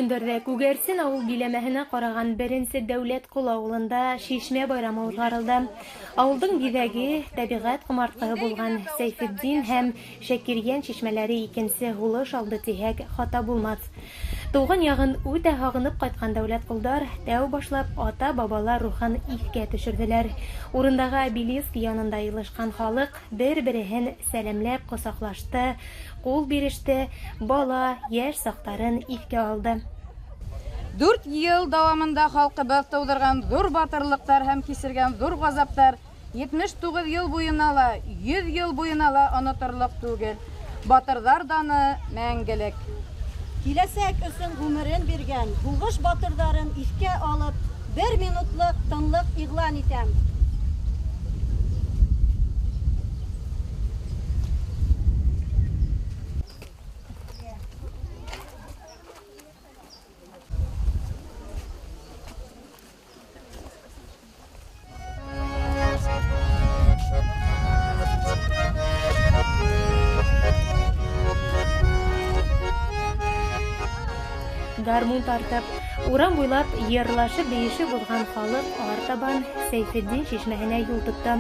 көндәрҙә Күгәрсен ауыл биләмәһенә ҡараған беренсе Дәүләтҡол ауылында Шишмә байрамы уҙғарылды. Ауылдың биҙәге, тәбиғәт ҡомартҡыһы булған Сәйфетдин һәм Шәкирйән шишмәләре икенсе һулыш алды тиһәк, хата булмаҫ. Тыуған яғын үтә һағынып ҡайтҡан дәүләтҡолдар тәү башлап ата-бабалар рухын иҫкә төшөрҙөләр. Урындағы обелиск янында йыйылышҡан халыҡ бер-береһен сәләмләп ҡосаҡлашты, ҡул биреште, бала, йәш саҡтарын иҫкә алды. 4 йыл дауамында халҡыбыҙ тыуҙырған ҙур батырлыҡтар һәм кисергән ҙур ғазаптар 79 йыл буйына ла, 100 йыл буйына ла оноторлоҡ түгел. Батырҙар даны мәңгелек. Киләсәк өсөн ғүмерен биргән һуғыш батырҙарын иҫкә алып, 1 минутлыҡ тынлыҡ иғлан итәм. Гармун тартып, урам буйлап йырлашып бейешеп уҙған халыҡ артабан Сәйфетдин шишмәһенә юл тотто.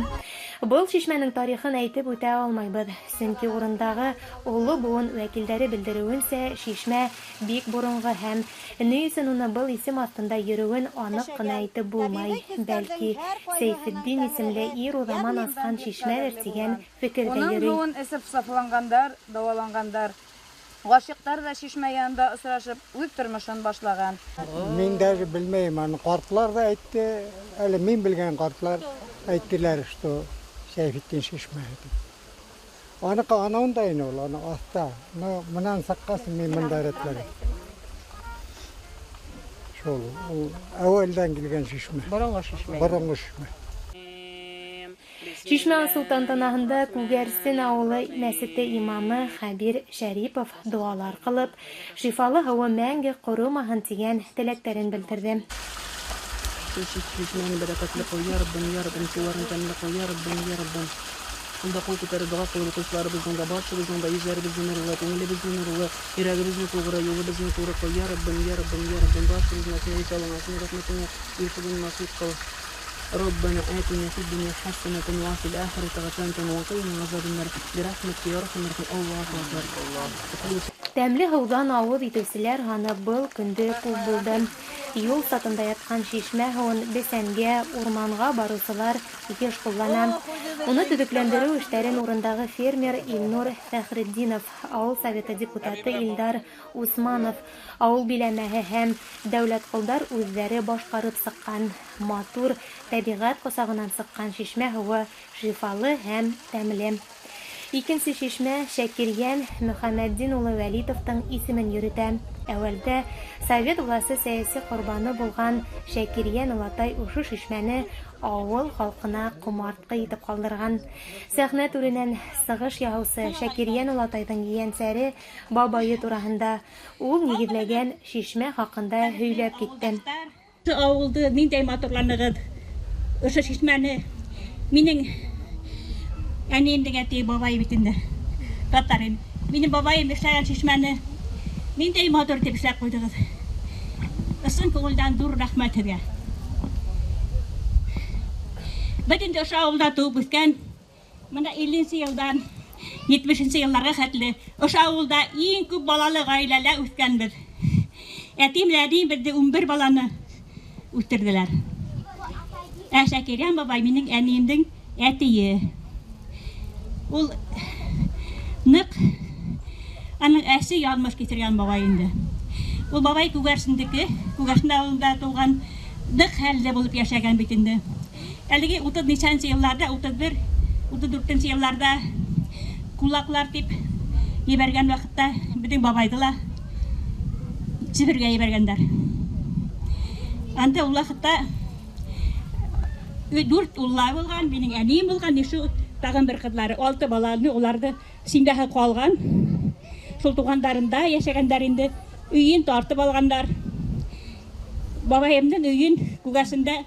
Был шишмәнең тарихын әйтеп үтә алмайбыҙ, сөнки урындағы оло быуын вәкилдәре белдереүенсә, шишмә бик боронғо һәм ни өсөн уны был исем аҫтында йөрөүен аныҡ ҡына әйтеп булмай. Бәлки Сәйфетдин исемле ир уҙаман асҡан шишмәлер тигән фекерҙә Уның йөрөй. һыуын эсеп сафланғандар, дауаланғандар. Ғашиҡтар ҙа шишмә янында осрашып, үҙ тормошон башлаған. Мин даже белмәйем, аны ҡартлар ҙа әйтте, әле мин белгән ҡартлар әйттеләр, что Сәйфетдин шишмәһе тип. Аныҡы анауында ине ул, аны аҫта. Но мынан сыҡҡас мин бында рәтләнем. Шул, ул әүәлдән килгән шишмә. Боронғо шишмә. Боронғо шишмә. Шишмә асыу тантанаһында Күгәрсен ауылы мәсете имамы Хәбир Шәрипов доғалар ҡылып, шифалы һыуы мәңге ҡоромаһын тигән теләктәрен белдерҙе. Шишмәне бәрәкәтле ҡыл, я Раббым, я Раббым, сыуарын тәмле ҡыл, я Раббым, я Раббым. Унда ҡул күтәреп доға ҡылып ултырыусыларыбыҙҙың да, барсабыҙҙың да йөҙҙәребеҙҙе нурлы, күңелебеҙҙе нурлы, йөрәгебеҙҙе тоғро, юлыбыҙҙы тура ҡыл, я Раббым, я Раббым, я Раббым, барсабыҙҙың да һинең ризалығыңа, һинең рәхмәтеңә ирешеүен насип ҡыл. ربنا آتنا في الدنيا حسنة وفي الآخرة حسنة وقنا عذاب النار برحمتك يا أرحم الراحمين. الله أكبر. Тәмле һыуҙан ауыҙ итеүселәр һаны был көндө күп булды. Юл сатында ятҡан шишмә һыуын бесәнгә, урманға барыусылар йыш ҡуллана. Уны төҙөкләндереү эштәрен урындағы фермер Илнур Фәхретдинов, ауыл советы депутаты Илдар Усманов, ауыл биләмәһе һәм дәүләтҡолдар үҙҙәре башҡарып сыҡҡан. Матур тәбиғәт ҡосағынан сыҡҡан шишмә һыуы шифалы һәм тәмле. Икенсе шишмә Шәкирйән Мөхәммәтдин улы Вәлитовтың исемен йөрөтә. Әүәлдә совет власы сәйәси ҡорбаны булған Шәкирйән олатай ошо шишмәне ауыл халҡына ҡомартҡы итеп ҡалдырған. Сәхнә түренән сығыш яһаусы Шәкирйән олатайҙың ейәнсәре бабайы тураһында, ул нигеҙләгән шишмә хаҡында һөйләп китте. Ауылды ниндәй матурланығыҙ, ошо шишмәне минең әнейемдең әтейе бабайы бит инде, татар инде. Минең бабайым эшләгән шишмәне ниндәй матур итеп эшләп ҡуйҙығыҙ. Ысын күңелдән ҙур рәхмәт һеҙгә. Беҙ инде ошо ауылда тыуып үҫкән, бына илленсе йылдан етмешенсе йылдарға хәтле ошо ауылда иң күп балалы ғаиләлә үҫкәнбеҙ. Әтейем менән әнейем беҙҙе 11 баланы үҫтерҙеләр. Ә Шәкирйән бабай минең әнейемдең әтейе. Ул ныҡ аның әсе яҙмыш китергән бабай инде. Ул бабай Күгәрсендеке, Күгәрсен ауылында тыуған, ныҡ хәлле булып йәшәгән бит инде. Әлеге утыҙ нисәнсе йылларҙа, утыҙ бер, утыҙ дүртенсе йылларҙа кулаклар тип ебәргән ваҡытта беҙҙең бабайҙы ла Сибиргә ебәргәндәр. Анда ул ваҡытта 4 уллары булған, минең әнейем булған, ишү тағын бер ҡыҙлары, 6 баланы, уларҙы семьяһы ҡалған. Шул туғандарында йәшәгәндәр инде, өйөн тартып алғандар. Бабайымдың өйөн Күгәрсендә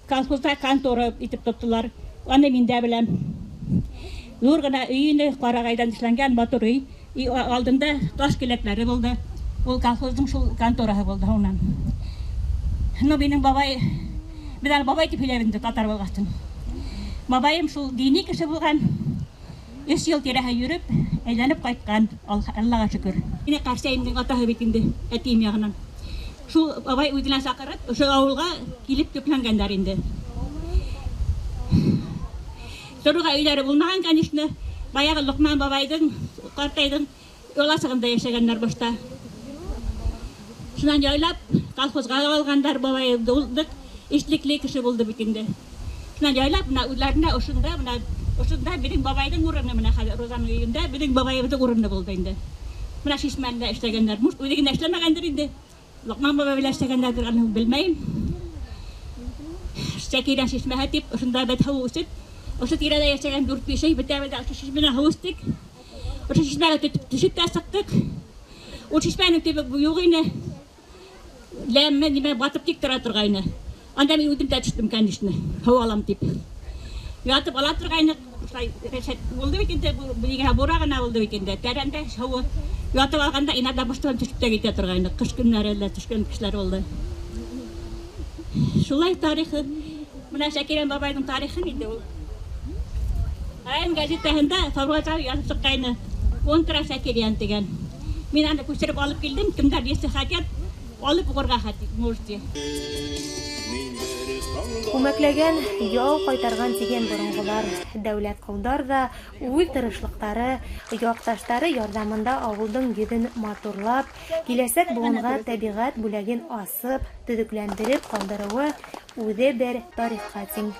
колхозда контора итеп тоттолар. Аны мин дә беләм. Ҙур ғына өй ине, ҡарағайҙан эшләнгән матур өй. Өй алдында таш келәтләре булды. Ул колхоздың шул контораһы булды һуңынан. Ну, минең бабай, беҙ әле бабай тип һөйләйбеҙ инде, татар булғастын. Бабайым шул дини кеше булған. 3 йыл тирәһе йөрөп, әйләнеп ҡайтҡан, Аллаға шөкөр. Мине ҡәрсәйемдең атаһы бит инде, әтием яғынан. Шул бабай үҙенә саҡырып, ошо ауылға килеп төпләнгәндәр инде. Торорға өйҙәре булмаған, конечно. Баяғы Лоҡман бабайҙың, ҡартайҙың аласығында йәшәгәндәр башта. Шунан яйлап колхозға алғандар бабайымды, ул бик эшлекле кеше булды бит инде. Шунан яйлап бына үҙләренә ошонда, бына ошонда беҙҙең бабайҙың урыны, бына хәҙер Розаның өйөндә беҙҙең бабайыбыҙҙың урыны булды инде. Бына Шишмәлдә эшләгәндәр. Муш үҙе генә эшләмәгәндер инде. Лоҡман бабай белән эшләгәндәрҙер, аны белмәйем. Шәкирән шишмәһе тип, ошонда беҙ һыу эсеп, ошо тирәлә йәшәгән 4-5 өй бөтәбеҙ ҙә ошо шишмәнән һыу эстек. Ошо шишмәгә төшөп тә сыҡтыҡ. Ул шишмәнең төбө юҡ ине. Ләмме нимә батып тик тора торғайны. Анда мин үҙем дә төштөм, конечно, һыу алам тип. Ятып ала торғайны, шулай рәшәт булды бит инде, бигә бура ғына булды бит инде. Тәрәндә һыуы ятып алғанда инада баштан төшөп тә китә торғайны. Ҡыш көннәре лә төшкән кешеләр булды. Шулай тарихы. Бына Шәкирән бабайҙың тарихын инде ул. Район газетаһында Фарваза яҙып сыҡҡайны. Контра Шәкирән тигән. Мин аны күсереп алып килдем, кемдәр если хотят, алып уҡырға можете. Күмәкләгән яу ҡайтарған тигән боронғолар, дәүләт ҡолдар ҙа үҙ тырышлыҡтары, яҡташтары ярҙамында ауылдың йөҙөн матурлап, киләсәк быуынға тәбиғәт бүләген асып, төҙөкләндереп ҡалдырыуы үҙе бер тарихҡа тиң.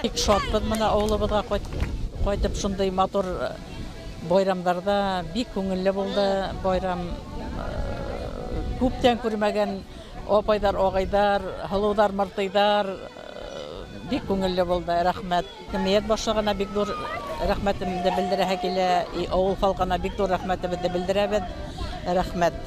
Бик шатбыҙ бына ауылыбыҙға ҡайтып шундай матур байрамдарҙа бик күңелле булды. Байрам күптән күрмәгән апайҙар, ағайҙар, һылыуҙар, мартыйҙар бик күңелле булды. Рәхмәт. Хакимиәт башлығына бик ҙур рәхмәтемде белдерәһе килә, ауыл халҡына бик ҙур рәхмәтебеҙҙе белдерәбеҙ. Рәхмәт.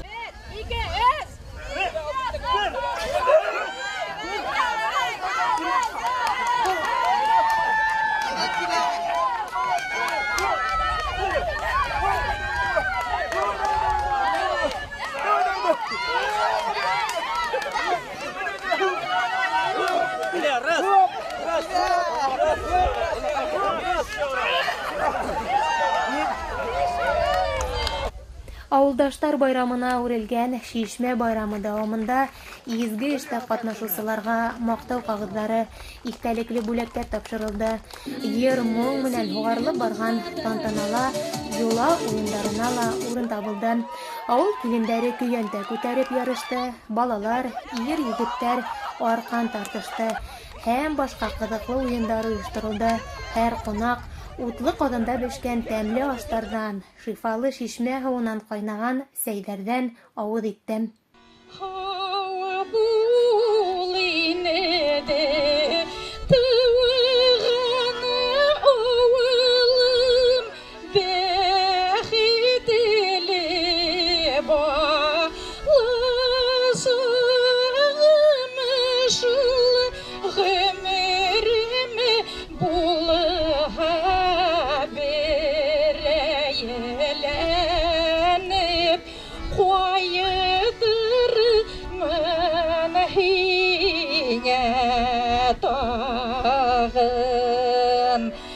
Ауылдаштар байрамына үрелгән Шишмә байрамы дауамында изге эштә ҡатнашыусыларға маҡтау ҡағыҙҙары, иҫтәлекле бүләктәр тапшырылды. Йыр моң менән һуғарылып барған тантанала йола уйындарына ла урын табылды. Ауыл килендәре көйәнтә күтәреп ярышты, балалар, ир егеттәр арҡан тартышты һәм башҡа ҡыҙыҡлы уйындар ойошторолдо. Һәр ҡунаҡ утлы ҡаҙанда бешкән тәмле аштарҙан, шифалы шишмә һыуынан ҡайнаған сәйҙәрҙән ауыҙ итте.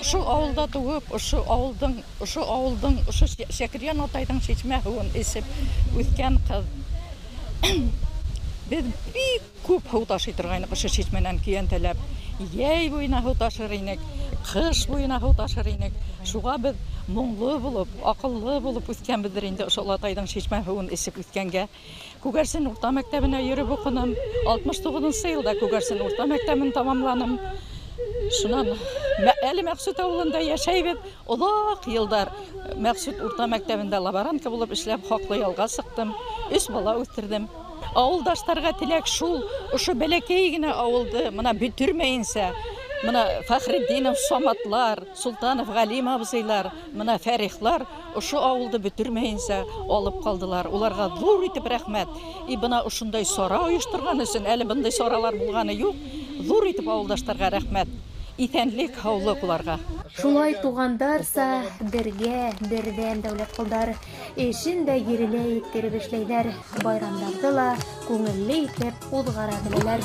Ошо ауылда тыуып, ошо ауылдың, ошо Шәкирйән атайҙың шишмә һыуын эсеп үҫкән ҡыҙ. Беҙ бик күп һыу ташый торғайныҡ ошо шишмәнән көйәнтәләп. Йәй буйына һыу ташыр инек, ҡыш буйына һыу ташыр инек. Шуға беҙ моңло булып, аҡыллы булып үҫкәнбеҙҙер инде ошо олатайҙың шишмә һыуын эсеп үҫкәнгә. Күгәрсен урта мәктәбенә йөрөп уҡыным. 69-нсы йылда Күгәрсен урта мәктәбен тамамланым. Шунан әле Мәҡсүт ауылында йәшәйбеҙ. Оҙаҡ йылдар Мәҡсүт урта мәктәбендә лаборантка булып эшләп хаҡлы ялға сыҡтым. 3 бала үҫтерҙем. Ауылдаштарға теләк шул, ошо бәләкәй генә ауылды мына бөтөрмәйенсә, мына Фәхретдинов Саматлар, Султанов Ғәлим абзыйлар, мына Фәрихлар ошо ауылды бөтөрмәйенсә алып ҡалдылар. Уларға ҙур итеп рәхмәт. И бына ошондай сара ойошторған өсөн, әле бындай саралар булғаны юҡ. Ҙур итеп ауылдаштарға рәхмәт. Иҫәнлек, һаулыҡ уларға. Шулай туғандарса бергә, берҙәм дәүләт ҡолдар. Эшен дә еренә еттереп эшләйҙәр. Байрамдарҙы ла күңелле итеп уҙғара беләләр.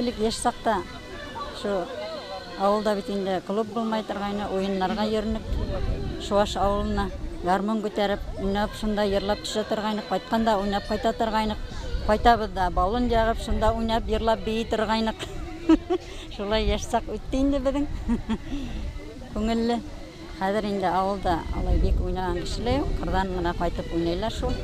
Элек йәш саҡта шул ауылда бит инде клуб булмай торғайны, уйыннарға йөрөнөк. Шуаш ауылына гармун күтәреп, уйнап, шунда йырлап төшә торғайныҡ, ҡайтҡанда уйнап ҡайта торғайныҡ. Ҡайтабыҙ ҙа балон яғып, шунда уйнап, йырлап бейей торғайныҡ. Шулай йәш саҡ үтте инде беҙҙең. Күңелле. Хәҙер инде ауылда алай бик уйнаған кеше лә юҡ, ҡырҙан ғына ҡайтып уйнайлар шул.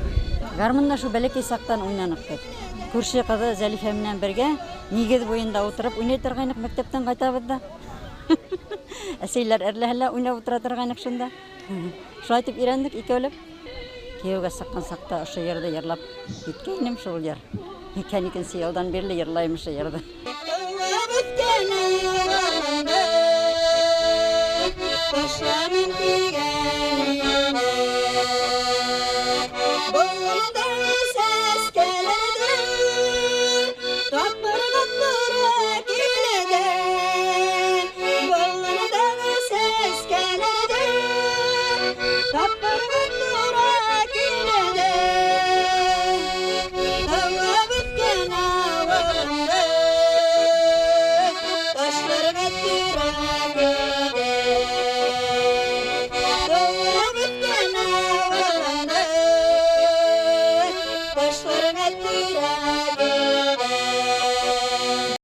Гармунда шул бәләкәй саҡтан уйнаныҡ беҙ. Күрше ҡыҙы Зәлифә менән бергә нигеҙ буйында ултырып уйнай торғайныҡ, мәктәптән ҡайтабыҙ ҙа. Әсәйләр әрләһә лә уйнап ултыра торғайныҡ шунда. Шулай итеп өйрәндек икәүләп. Кейәүгә сыҡҡан саҡта ошо йырҙы йырлап киткәйнем, шул йыр. 82 йылдан бирле йырлайым ошо йырҙы.